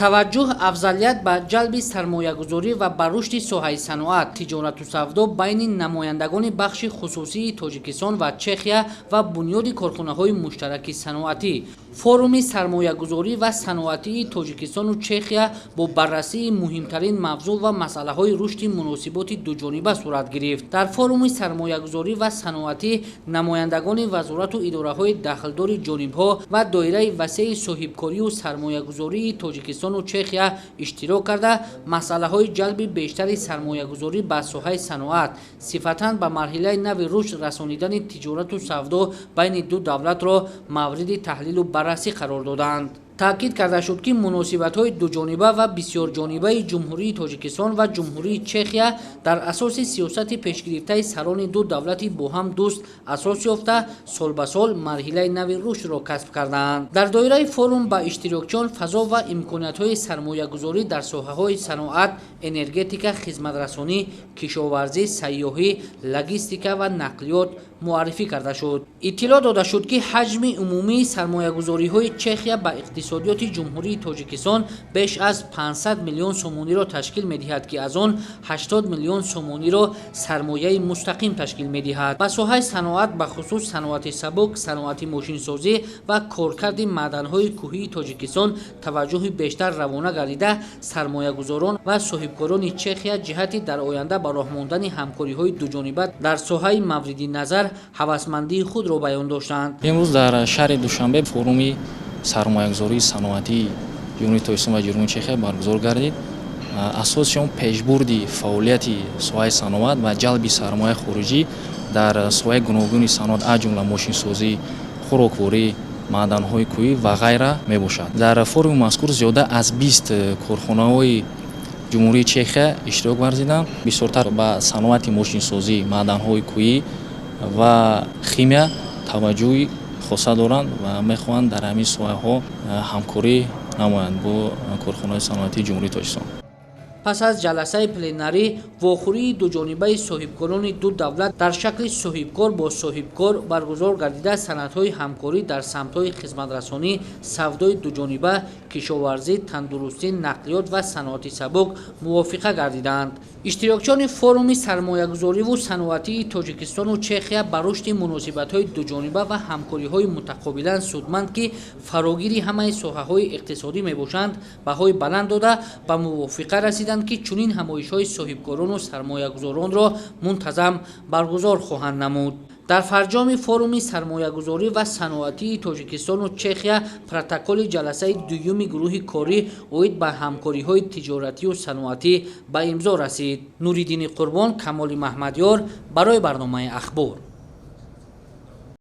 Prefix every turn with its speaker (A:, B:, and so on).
A: Таваҷҷӯҳ, афзалият ба ҷалби сармоягузорӣ ва ба рушди соҳаи саноат, тиҷорату савдо байни намояндагони бахши хусусии Тоҷикистон ва Чехия ва бунёди корхонаҳои муштараки саноатӣ. Форуми сармоягузорӣ ва саноатии Тоҷикистону Чехия бо баррасии муҳимтарин мавзӯъ ва масъалаҳои рушди муносиботи дуҷониба сурат гирифт. Дар форуми сармоягузорӣ ва саноатӣ намояндагони вазорату идораҳои дахлдори ҷонибҳо ва доираи васеи соҳибкорию сармоягузории Тоҷикистону Чехия иштирок карда, масъалаҳои ҷалби бештари сармоягузорӣ ба соҳаи саноат, сифатан ба марҳилаи нави рушд расонидани тиҷорату савдо байни ду давлатро мавриди таҳлилу баррасӣ қарор доданд. Таъкид карда шуд, ки муносибатҳои дуҷониба ва бисёрҷонибаи Ҷумҳурии Тоҷикистон ва Ҷумҳурии Чехия дар асоси сиёсати пешгирифтаи сарони ду давлати бо ҳам дӯст асос ёфта, сол ба сол марҳилаи нави рушдро касб кардаанд. Дар доираи форум ба иштирокчиён фазо ва имкониятҳои сармоягузорӣ дар соҳаҳои саноат, энергетика, хизматрасонӣ, кишоварзӣ, сайёҳӣ, логистика ва нақлиёт муаррифӣ карда шуд. Иттилоъ дода шуд, ки ҳаҷми умумии сармоягузориҳои Чехия ба иқтисодиёти Ҷумҳурии Тоҷикистон беш аз 500 миллион сомониро ташкил медиҳад, ки аз он 80 миллион сомониро сармояи мустақим ташкил медиҳад. Ба соҳаи саноат, бахусус саноати сабук, саноати мошинсозӣ ва коркарди маъданҳои кӯҳии Тоҷикистон таваҷҷӯҳи бештар равона гардида, сармоягузорон ва соҳибкорони Чехия ҷиҳати дар оянда ба роҳ мондани ҳамкориҳои дуҷониба дар соҳаи мавриди назар ҳавасмандии худро баён доштанд.
B: Имрӯз дар шаҳри Душанбе форуми сармоягузории саноатии Ҷумҳурии Тоҷикистон ва Ҷумҳурии Чехия баргузор гардид. Асоси он пешбурди фаъолияти соҳаи саноат ва ҷалби сармояи хориҷӣ дар соҳаи гуногуни саноат, аз ҷумла мошинсозӣ, хӯрокворӣ, маъданҳои кӯҳӣ ва ғайра мебошад. Дар форуми мазкур зиёда аз 20 корхонаҳои Ҷумҳурии Чехия иштирок варзиданд. Бисёртар ба саноати мошинсозӣ, маъданҳои кӯҳӣ ва химия таваҷҷӯҳи хоса доранд ва мехоҳанд дар ҳамин соҳаҳо ҳамкорӣ намоянд бо корхонаҳои саноатии Ҷумҳурии Тоҷикистон.
A: Пас аз ҷаласаи пленарӣ вохӯрии дуҷонибаи соҳибкорони ду давлат дар шакли соҳибкор бо соҳибкор баргузор гардида, санадҳои ҳамкорӣ дар самтҳои хизматрасонӣ, савдои дуҷониба, кишоварзӣ, тандурустӣ, нақлиёт ва саноати сабук мувофиқа гардиданд. Иштирокчиёни форуми сармоягузориву саноатии Тоҷикистону Чехия ба рушди муносибатҳои дуҷониба ва ҳамкориҳои мутақобилан судманд, ки фарогири ҳамаи соҳаҳои иқтисодӣ мебошанд, баҳои баланд дода, ба мувофиқа расиданд, ки чунин ҳамоишҳои соҳибкорону сармоягузоронро мунтазам баргузор хоҳанд намуд. Дар фарҷоми форуми сармоягузорӣ ва саноатии Тоҷикистону Чехия протоколи ҷаласаи дуюми гурӯҳи корӣ оид ба ҳамкориҳои тиҷоратию саноатӣ ба имзо расид. Нуриддини Қурбон, Камоли Маҳмадёр барои барномаи «Ахбор».